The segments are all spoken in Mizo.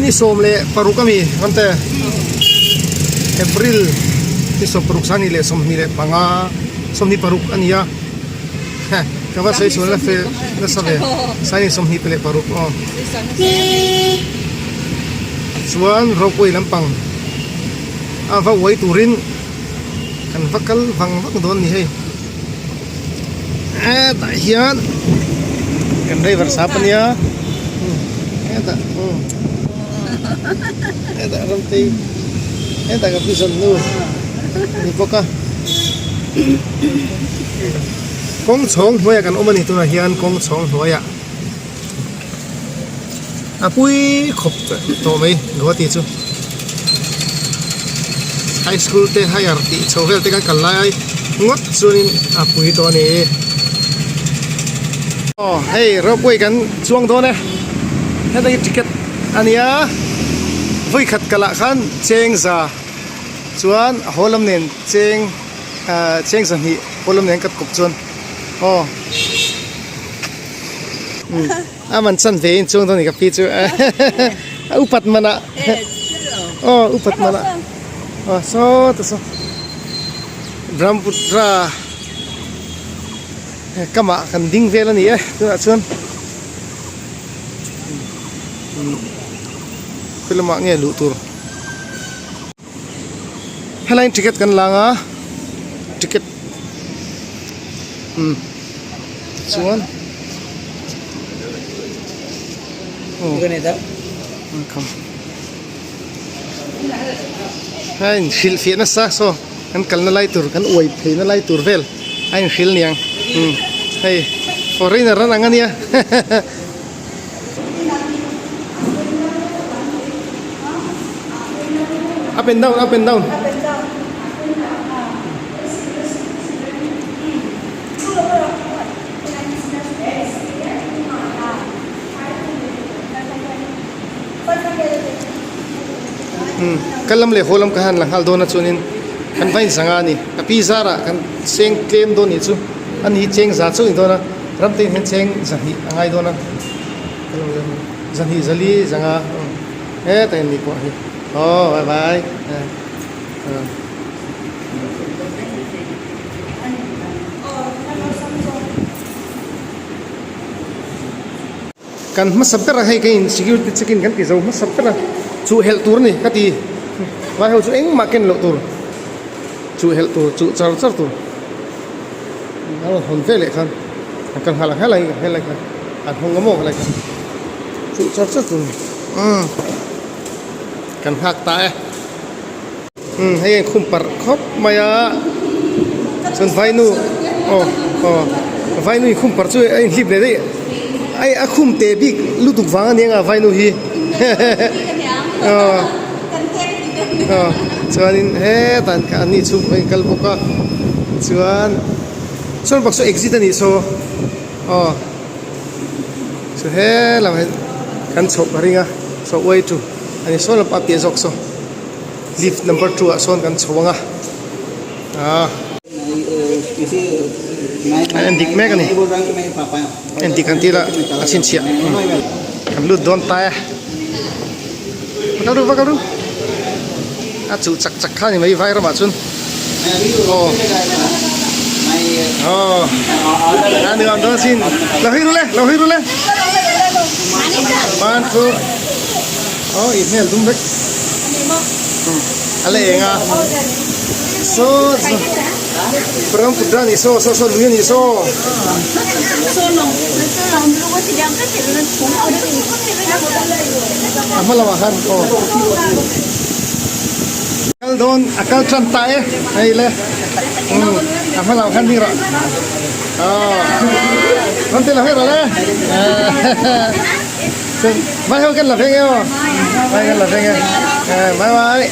ni 16 ami Ramte April ni 16 2025 26 a ni a ka va sawi sual na fel nasa ve 26 aw chuan ropeway lampang a va uai turin kan va kal vang vang dawn a ni hei hetah hian kan driver sap a nia hetah hetah ramtei hetah ka pi zawn nu a ni bawk a kawng chhawng hnuaiah kan awm a ni tunah hian kawng chhawng hnuaiah a pui khawp tawh mai Guwahati chu high school te higher tih chho vel te kan kal lai ngawt chuanin a pui tawh a ni aw hei ropeway kan chuang dawn e heta hi ticket a nia vawikhat kalah khan cheng za chuan a haw lam nen cheng ah cheng zahnih haw lam nen ka kawp chuan aw. A man chan ve in chuang dawn ni ka pi chu a upat man ah aw upat man ah aw saw ta saw Brahmaputra kamah kan ding vel a ni e tunah chuan khawilamah nge luh tur helaiin ticket kan lang a ticket umm chuan a inhrilh fiah nasa saw kan kalna lai tur kan uai pheina lai tur vel a inhrilh niang umm hei foreigner an ang ania. Up and down, up and down. Kal lam leh haw lam ka han la nghal dawn a chuanin kan va inzang a ni. Ka pi zarah kan seng tlem dawn nih chu a ni cheng za chauh a ni dawn a. Ram te hian cheng zahnih a ngai dawn a zahnih zali zanga hetah hian mi pawh hi aw bye bye kan hmasa ber a hei ka in security check in kan ti zo hmasa ber a chuh helh tur a ni ka ti vai ho chu engmah ken loh tur chuh helh tur chuh char char tur. A rawn hawn ve leh khan an kal nghal ang helai helai khan an hawng emaw helai khan chuh char char tur umm kan nghak ta e umm hei a inkhum parh khawp mai a chuan vainu aw aw vainu inkhum parh chu a inhlip leh daih a a khum teh bik lutuk vang a ni ang a vainu hi aw aw chuanin hetah an ni chhung a inkal bawk a chuan chuan bak saw exit a nih saw aw chu helam hi kan chhoh ka ring a saw uai chu a ni saw lampa piah zawk saw lift number two ah sawn kan chho ang a ah a en dik mek a ni en dik han tih lah a chhinchhiah kan lut dawn ta e. Va kal ru va kal ru a chuh chak chak kha ni mai vai ramah chuan aw aw a nuam dawn sin lo hawi ru le lo hawi ru le one two aw i hmel dum vek a la eng a saw saw Brahmaputra ni saw saw saw lui a ni saw. A hma lamah khan aw kal dawn a kal tan ta e hei le umm a hma lamah khan ding rawh aw rawn ti lo hei rawh le chuan vai ho kan la veng e aw vai kan la veng e bye bye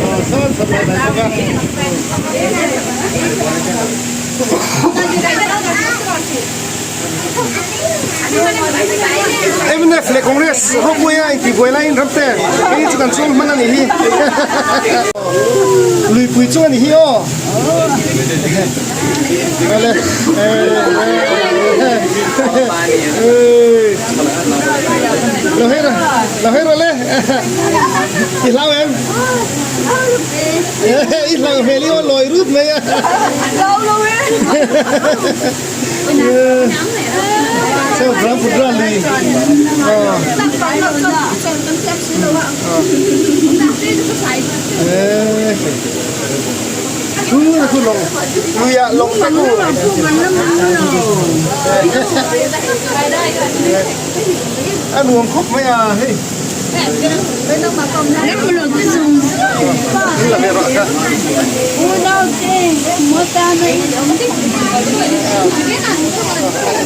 aw sawn sawn lai lai bawk a. Mnf leh Congress ropui a intihbuai laiin ramte hei chu kan chhung hman a nih hi. Luipui chu a ni hi aw. Vale. Lo hei rawh, lo hei rawh le. I hlau em? I hlau hmel i aw lawi rut mai a. Hlau lo e. Saw Brahmaputra lui. Thu na khu lawng lui ah lawng te khu. A nuam khawp mai a hei.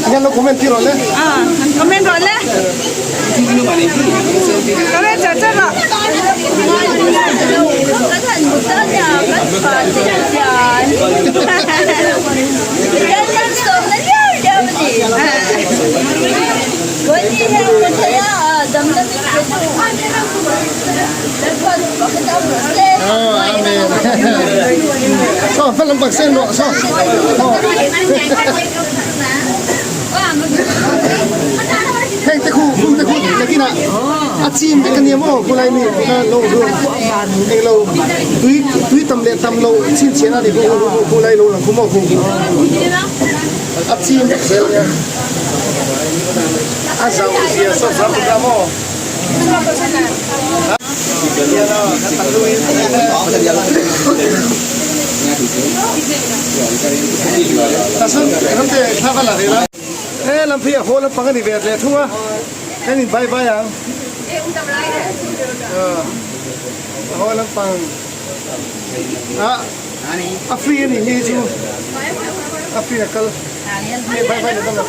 Hian lo comment tir rawh le. Comment rawh le. Comment char char rawh. Amen. So, fa lam pak sen rawh so. Heng te khu khum te khu nakinah a chim vek ania maw khulai mi kha lo ru eng lo tui tui tam leh tam lo chhin chhian a ni khu khulai lo lang khu maw khu a chim vek zel ania a zau zia saw zam ta maw He lam phei a haw lampang a ni ve leh thung a kan in bye bye ang a haw lampang a a free a ni hi chu a free a kal hei bye bye leh dawn lo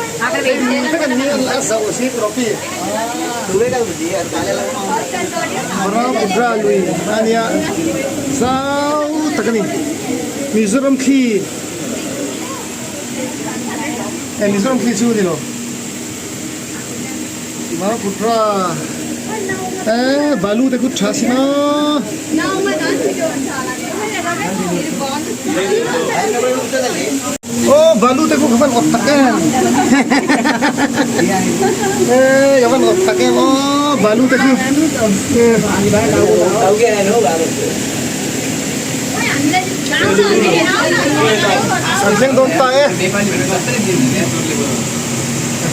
hei lui vek a ni hi a zauh si trophy Brahmaputra lui a nia zau tak a ni Mizoram thli eh Mizoram thli chu a ni lo Brahmaputra eh balu te kut tha si na. Aw balu te khu ka van awt tak em eh ka van awt tak em aw balu te khu an thleng dawn ta e an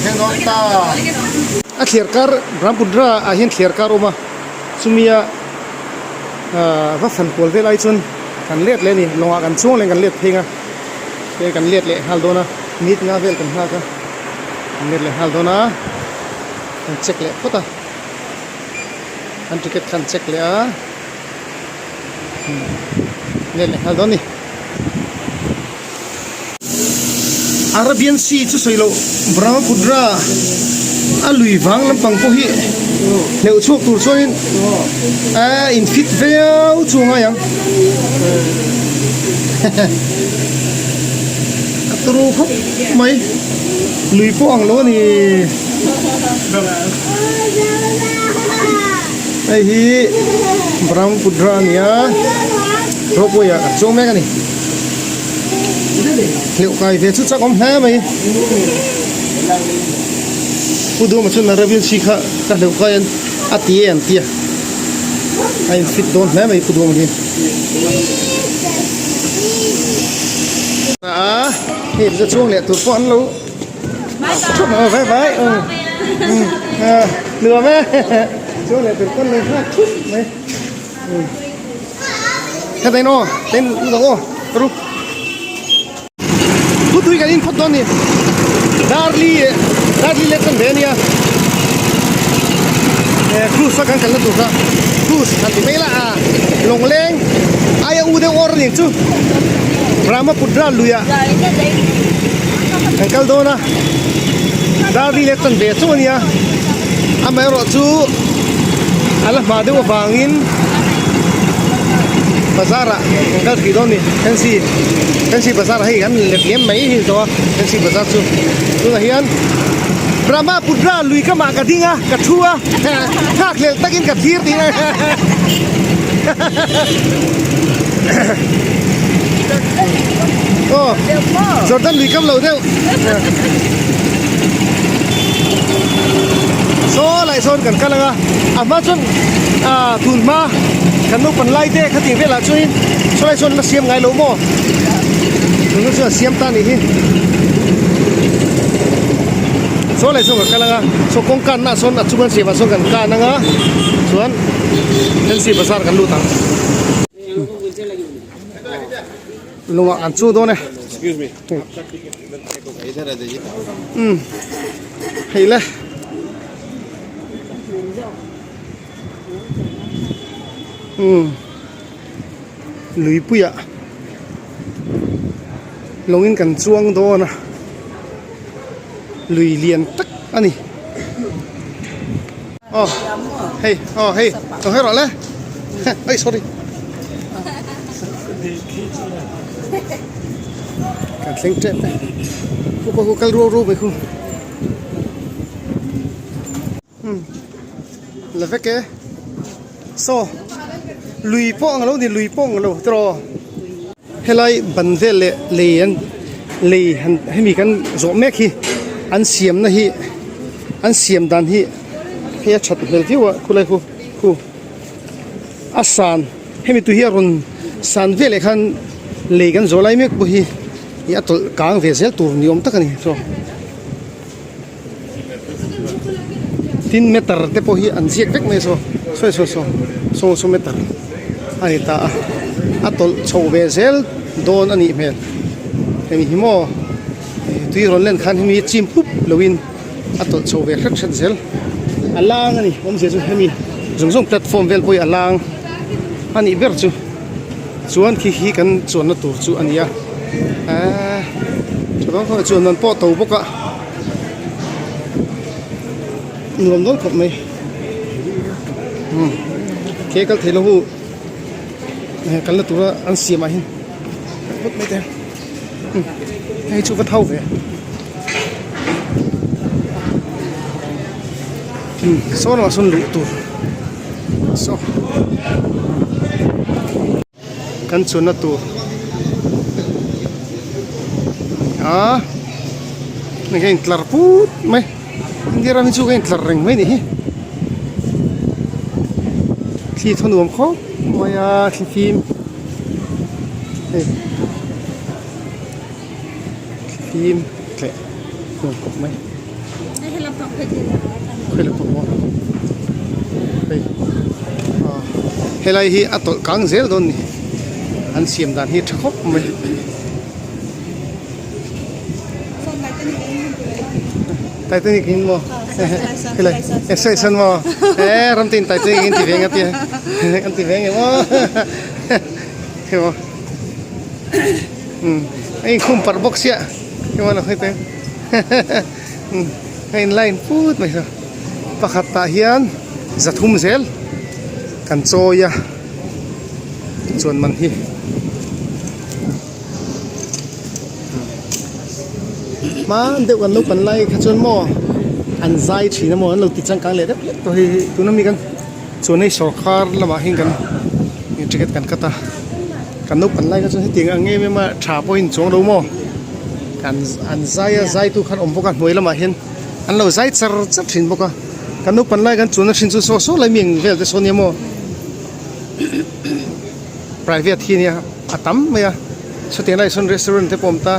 thleng dawn ta a thliar kar Brahmaputra ah hian thliar kar a awm a chumia va fan kual vel ai chuan kan let leh a ni lawngah kan chuang leh kan let pheng a te kan let leh nghal dawn a minute nga vel kan nghak a kan let leh nghal dawn a kan check leh phawt a kan ticket kha an check leh a let leh nghal dawn a ni. Arabian Sea chu sawi loh Brahmaputra a lui vang lampang pawh hi hleuh chhuak tur chuanin a in fit viau chu a ngai ang a turu khawp mai lui pawh ang lo a ni hei hi Brahmaputra a ni a ropeway ah kan chuang mek a ni. Hleuh kai ve chu chak awm hle mai. Pu Duma chuan Arabian Sea kha ka hleuh kai an a ti e an ti a. A in fit dawn hle mai Pu Duma hi. A hei chu chuang leh tur pawh an lo thup ang vai vai nuam e chuang leh tur pawh an lo nghak thup mai. Kha tain aw tain lut ang aw ka ru thu tui kan in phawt dawn ni darli darli let kan ve ania eh cruise a kan kalna tur kha cruise han ti mai la a lawngleng aia u deuh awr aniang chu Brahmaputra luiah kan kal dawn a darli let kan ve chu ania amaherawh chu a la hma deuh avangin bazar ah kan kal thei dawn a ni fancy fancy bazar ah hei kan let liam mai hi zawh a fancy bazar chu. Tunah hian Brahmaputra lui kamah ka ding a, ka thu a, nghakhlelh takin ka thlir tih a. Aw, Jordan lui kam lo deuh. Saw lai sawn kan kal ang a, a hma chuan ah tun hma kan naupang lai te khating velah chuanin saw lai sawn la siam ngai lo maw? Tuna chuan siam ta nih hi. Saw lai sawn kan kal ang a, saw kawng kanna ah sawn a chung an siam ah sawn kan kan ang a, chuan Fancy Bazar kan lut ang. Lungah kan chu dawn e. Umm hei le. Umm luipuiah lawngin kan chuang dawn a lui lian tak a ni. Aw hei aw hei ka hre rawh le ai sorry kan thleng tep e khu pawh khu kal ruau ruau mai khu umm la vek e saw lui pawh ang lo ni lui pawh ang lo tiraw helai ban vel leh lei an lei han hemi kan zawh mek hi an siamna hi an siam dan hi hei a that hmel viau a khulai khu khu a san hemi tui hi a rawn san veleh khan lei kan zawh lai mek pawh hi ih a tawlh kang ve zel tur ni awm tak a ni saw tin meter te pawh hi an ziak vek mai a saw saw saw saw saw saw meter a ni ta a a tawlh chho ve zel dawn a nih hmel hemi hi maw tui rawn len khan hemi chim pup loin a tawlh chho ve hret hret zel a lang a ni awmzia chu hemi zawng zawng platform vel pawh hi a lang a nih ber chu chuan khi hi kan chuanna tur chu a ni a eee chuan man pawh a to bawk a nuam dawn khawp mai umm ke kal thei lo hu kalna tura an siam ah hian phawt mai teh ang hei chu va thau ve umm saw lamah sawn luh tur saw kan chunna tur a hei hi a intlar put mai India ram hi chu ka intlar reng mai a nih hi thli thaw nuam khawp mai a thli fim hei thli fim tleh nuam khawp mai khawi lampang maw hei ah helai hi a tawlh kang zel dawn a ni an siam dan hi a tha khawp mai. Titanic in maw helai e sawi sawn maw e ram te in Titanic in ti ve ang a tia an ti ve ang em aw hei maw umm a inkhum parh bawk sia hei maw lo hawi teh umm a in line put mai saw pakhat tah hian zathum zel kan chawi a chuan man hi. Hman deuh kan naupan lai kha chuan maw an zai thin a maw an lo ti changkang leh deuh hlek tawh hei hi tuna mi kan chuan hei sawrkar lamah hian kan ticket kan cut a kan naupan lai kha chuan hetiang ang em em a tha pawhin chuang lo maw kan an zai a zai tu khan awm bawk a hnuai lamah hian an lo zai char char thin bawk a kan naupan lai kan chuan a hrin chu saw saw lai mi ang vel te saw nia maw. Private hi ania a tam mai a chutiang lai sawn restaurant te pawh a awm ta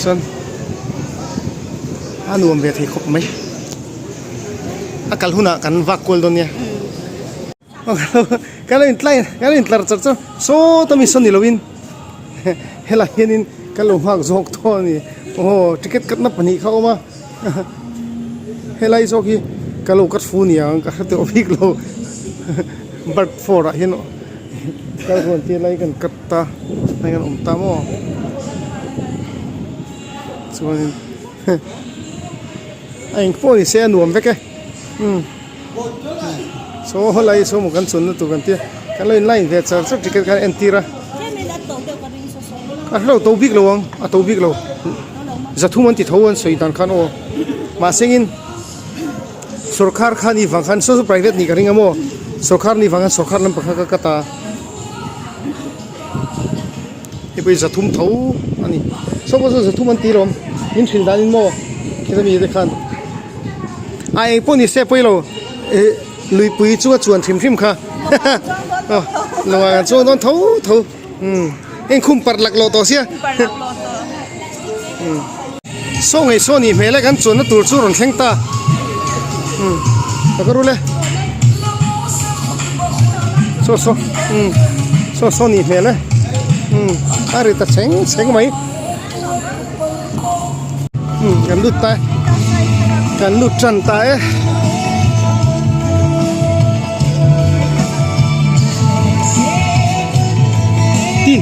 chuan a nuam ve thei khawp mai a kal hunah kan vak kual dawn nia kan lo intlai kan lo intlar char char sawta mi sawn ni lovin helai hianin kan lo nghak zawk tawh a ni aw ticket katna pahnih kha a awm a helai zawk hi ka lo cut fu niang ka hre tawh bik lo bird four ah hian kal huan tir lai kan cut ta hei kan awm ta maw chuanin a eng pawh ni se a nuam vek e umm saw helai saw maw kan chunna tur kan tia kan lo in line ve char char ticket khan a entir a a hlo to bik lo ang a to bik lo. Zathum an ti tho an sawi dan khan aw mahsengin sorkar kha ni vang khan saw saw private nih ka ring a maw sorkar ni vang khan sorkar lampang kha ka cut a hei pawh hi zathum tho a ni saw pawh saw zathum an ti lawm min hrilh danin maw khita mi te khan a eng pawh ni se pawi lo ih luipui chunga chuan hrim hrim kha aw lawngah kan chuang dawn tho tho. Umm heng khum parh lak lawh tawh sia umm saw ngei saw nih hmel e kan chuanna tur chu rawn thleng ta umm ka ka rul e saw saw umm saw saw nih hmel e umm a ri ta chheng chheng mai umm kan lut ta e kan lut tan ta e. Tin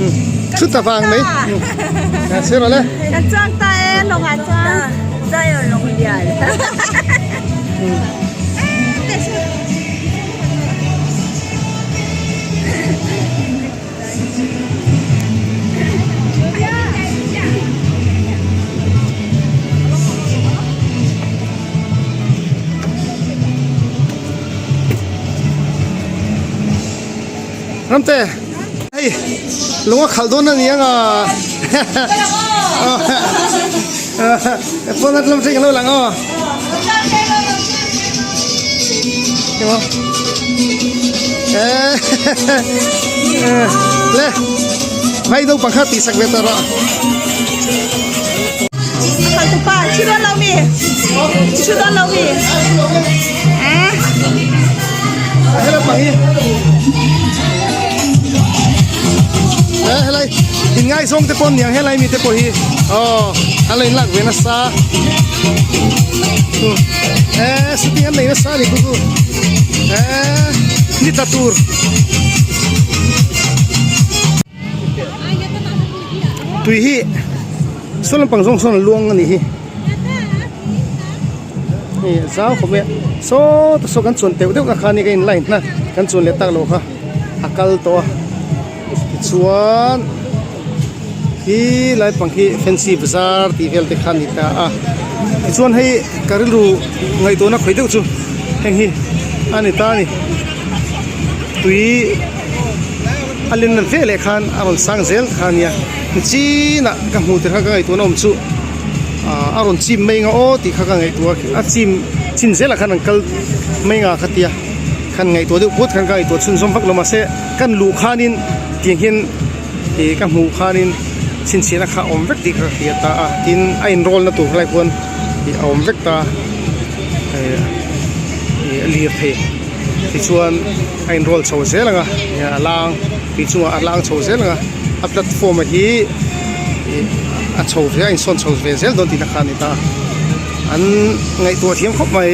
umm thu ta vang mai umm a chhir rawh le. Kan chuang ta e lawng ah chuan Zion lawng lian. Ramte hei lung a khalh dawn a ni ang a phone a tlawm thleng a lo lang aw Le vai do pangkha tih sak ve ta rawh. Tupa chu dawn lo mi chu dawn lo mi Hello pang hi. Eh helai in ngai zawng te pawh niang helai mi te pawh hi aw a lo in lak ve nasa. Eh shooting an nei nasa ni ku ku. Eh ni tla tur. Tui hi saw lampang zawng sawn a luang a nih hi. Hei zau khawp mai a saw ta saw kan chuan teuh deuh na kha nia ka in line na kan chuan leh tak loh kha a kal tawh a tichuan khi lai pang khi fancy bazar tih vel te kha a ni ta a tichuan hei ka rilru ngaihtuahna khawi deuh chu heng hi a ni ta a ni tui a len ve leh khan a rawn sang zel kha a nia nichinah ka hmuh tir kha ka ngaihtuahna awm chu. A rawn chim mai nga aw tih kha ka ngaihtuah a chim chin zelah khan an kal mai nga kha tia khan ngaihtuah deuh put khan ka ngaihtuah chhunzawm vak lo mahse kan luh khanin tiang hian ih ka hmuh khanin chhinchhiahna kha a awm vek tih kha ka hria ta a tin a inroll na tur lai khuan ih a awm vek ta ih ih a lir thei tichuan a inroll chho zel ang a a lang tui chungah a lang chho zel ang a a platform a hi ih a chho ve a insawn chho ve zel dawn tihna kha a ni ta an ngaihtuah thiam khawp mai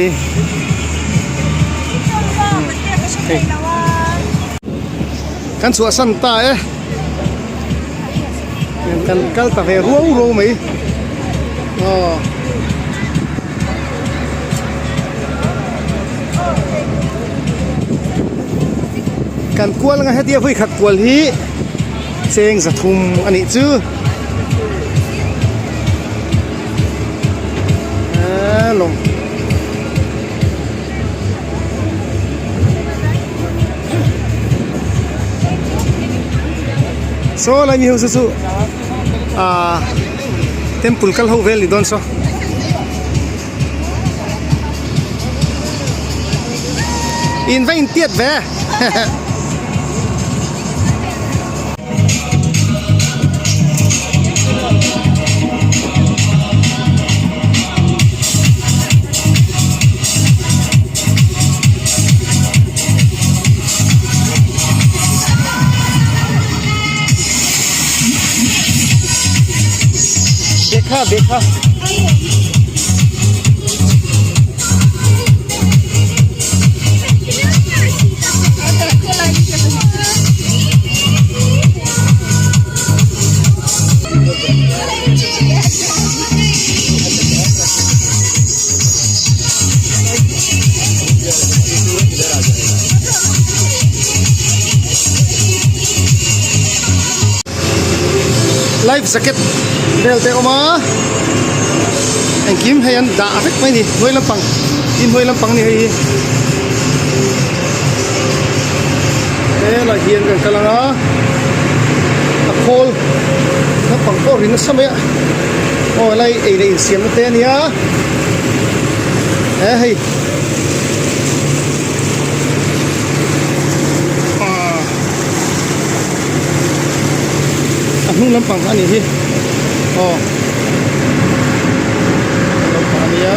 hei kan chhuahsan ta e kan kal ta ve ruau ruau mai aw. Kan kual anga hetia vawi khat kual hi cheng zathum a nih chu eee lawng saw lai mi ho saw chu ahh temple kal ho vel ni dawn saw. In va in tiat ve. Bekha bekha. Life jacket vel te a awm a engkim hei an dah vek mai a ni hnuai lampang tin hnuai lampang a ni hei hi helai hian kan kal ang a a khawl naupang pawh ri nasa mai a aw helai ei leh insiamna te a nia he hei. A hnung lampang a nih hi aw a lampang a nia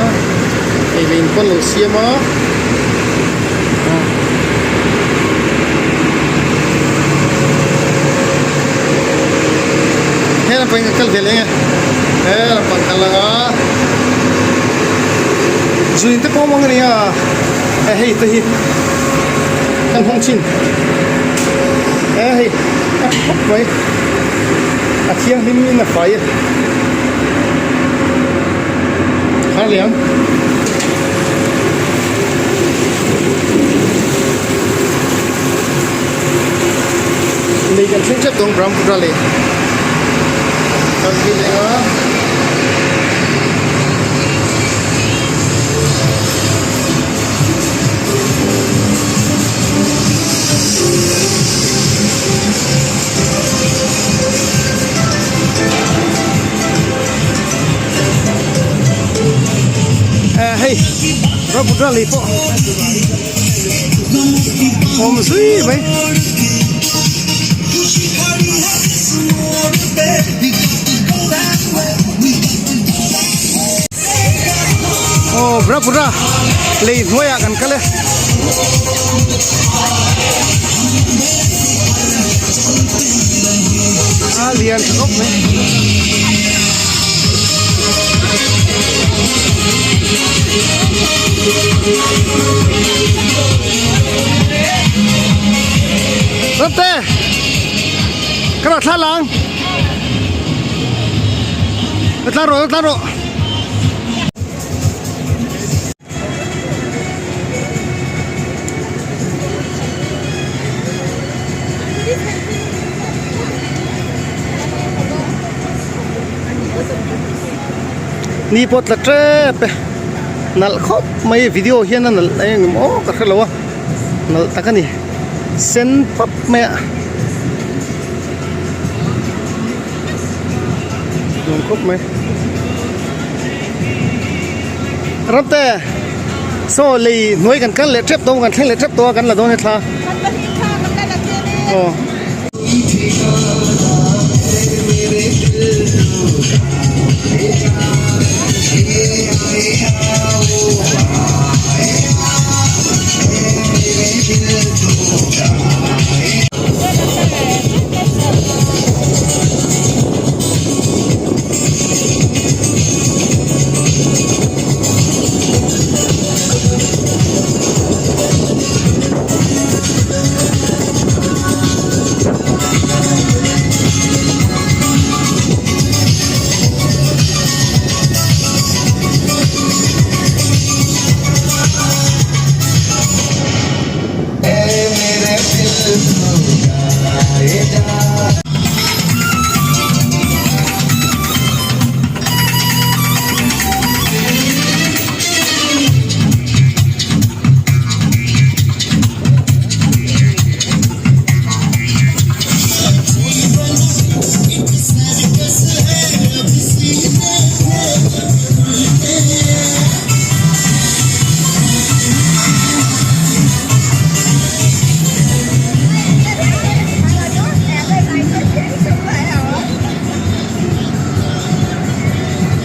ei leh in pawn lo siam a aw he lampang hi ka kal ve leh ang e he lampang kal ang a zuin te pawh a awm ang a nia hei te hi kan hawng chin. E hei a tha khawp mai a thianghlim in a fai a thar leh ang. Lei kan thleng tep dawn Brahmaputra lei kan phei leh ang a. Hei Brahmaputra lei pawh awm zui mai. Aw Brahmaputra lei hnuaiah kan kal e. A lian tha khawp mai. Ramte ka rawh thla lang. Ka tla rawh ka tla rawh. Ni pawh tla tep e nalh khawp mai video hian a nalh eng emaw ka hrelo a nalh tak a ni sen pap mai a. Nuam khawp mai. Ramte saw lei hnuai kan kal leh tep dawn kan thleng leh tep tawh a kan la dawn he thla. Aw.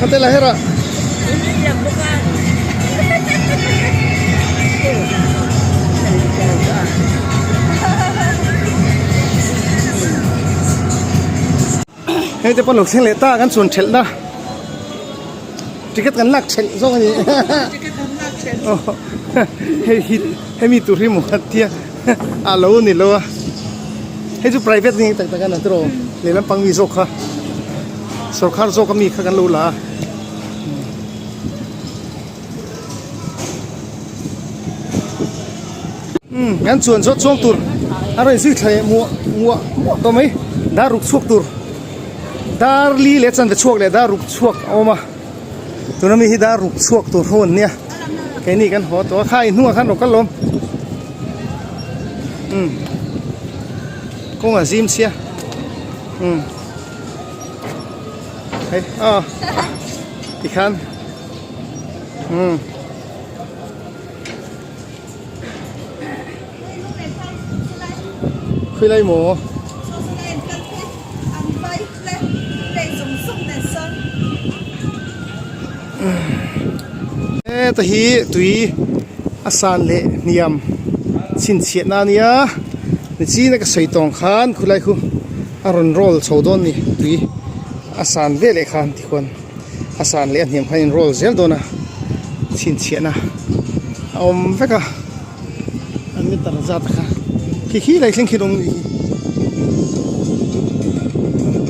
Ate la hera. Hei te pawh lo thleng leh ta kan chuan thelh na. Ticket kan lak thelh zawk a ni. Ticket kan lak thelh. Hei hi hemi tur hi maw tia a lo ni lo a. Hei chu private ni tak tak a na tiraw lehlam pang mi zawk kha sorkar zawk a mi kha kan lo la a. Umm kan chuan zawt chuang tur a rawn zui thla leh muah muah muah tawh mai dar ruk chhuak tur. Dar li leh chanve chhuak leh dar ruk chhuak a awm a, tuna mi hi dar ruk chhuak tur ho an nia, keini kan haw tawh a, kha inhnungah khan rawn kal lawm, umm kawng a zim sia, umm hei aw tikhan umm. Khawilai maw? Heta hi tui a san leh hniam chhinchhiahna a nia nichina ka sawi tawng khan khulai khu a rawn roll chho dawn a ni tui a san veleh khan tikhuan. A san leh a hniam khan in roll zel dawn a chhinchhiahna a awm vek a a meter zat kha khi khi lai thleng khian a awm anih hi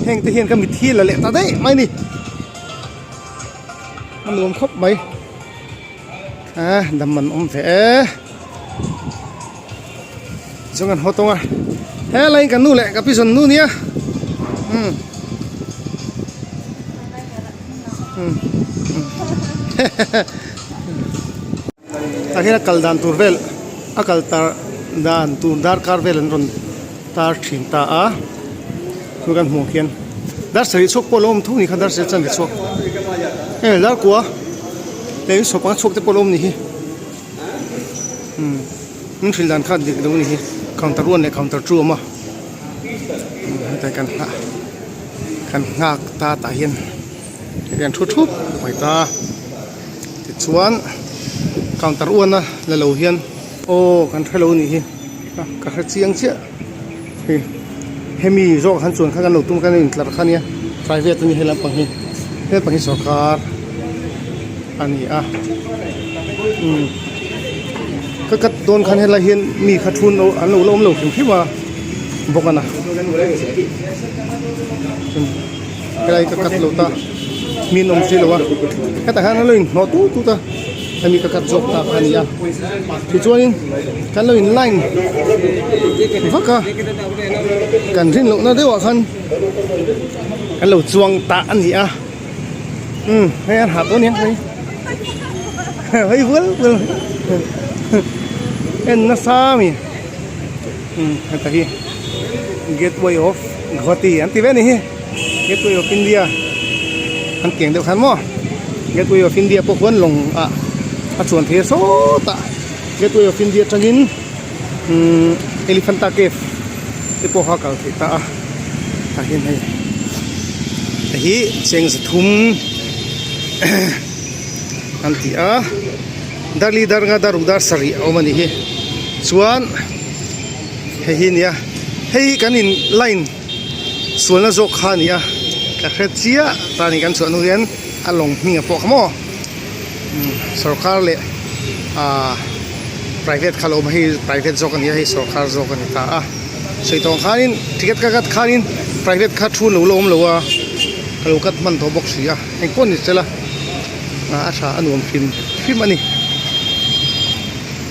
heng te hian ka mit hi la leh ta daih mai a ni a nuam khawp mai a dam an awm ve e chuan kan haw tawng a helai kan nu leh ka pi zawn nu nia umm umm tah hian a kal dan tur vel a kal tar dan tur darkar vel an rawn tar thin ta a chu kan hmuh khian dar sarih chhuak pawh a lo awm tho ni kha dar sarih chuan chhuak e dar kua leh in sawpanga chhuak te pawh a lo awm ni hi. Umm in hrilh dan kha dik lo a ni hi counter one leh counter two a awm a heta kan nghah kan nghak ta tah hian hetiang thu thup mai ta tichuan counter one a la lo hian aw kan hrelo a nih hi ka hre chiang chiah hei hemi zawk han chuan kha kan lo tum khan a intlar kha ania private a ni he lampang hi he lampang hi sawrkar a ni a umm ka cut dawn khan helai hian mi kha thu an lo la awm lo hrim hrim a bawk a na helai ka cut lo ta mi an awm si lo a hetah hian an lo inhnawh tut tut a hemi ka cut zawk ta kha a ni a tichuanin kan lo in line vak a kan rin lohna deuhah khan kan lo chuang ta a ni a umm hei an hah tawh a niang hei hei vual vual en nasa a mi umm heta hi gateway of Guwahati an ti ve a ni hi gateway of India an tih ang deuh khan maw gateway of India pawh khuan lawng ah a chuan thei a sawtah gateway of India atangin umm Elephanta cave te pawh kha a kal theih ta a tah hian hei hei hi cheng zathum an ti a darli dar nga dar ruk dar sarih a awm a nih hi chuan hei hi a nia hei hi kan in line sualna zawk kha a ni a ka hre chiah ta ni kan chhuah hnu hian a lawng hming a pawh kha maw sawrkar leh ahh private kha lo awm a hei private zawk a ni a hei sawrkar zawk a ni ta a sawi tawh ang khanin ticket ka cut khanin private kha thu lo la awm lo a ka lo cut hman tawh bawk si a engpawh ni sela a tha a nuam hrim hrim a ni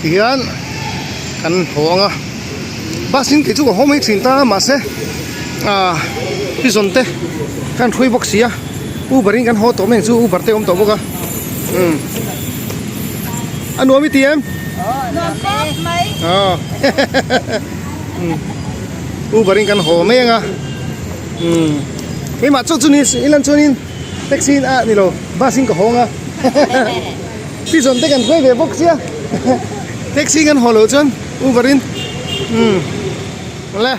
tihian kan haw ang a bus in kei chu ka haw mai thin ta a mahse ah prison te kan hrui bawk si a uber in kan haw tawh mai ang chu uber te a awm tawh bawk a umm a nuam i ti em Nuam khawp mai aw uber in kan haw mai ang a umm keimah chu chu ni ilan chuanin taxi in ah ni lo bus in ka haw ang a prison te kan hruai ve bawk sia taxi kan haw loh chuan uber in umm le.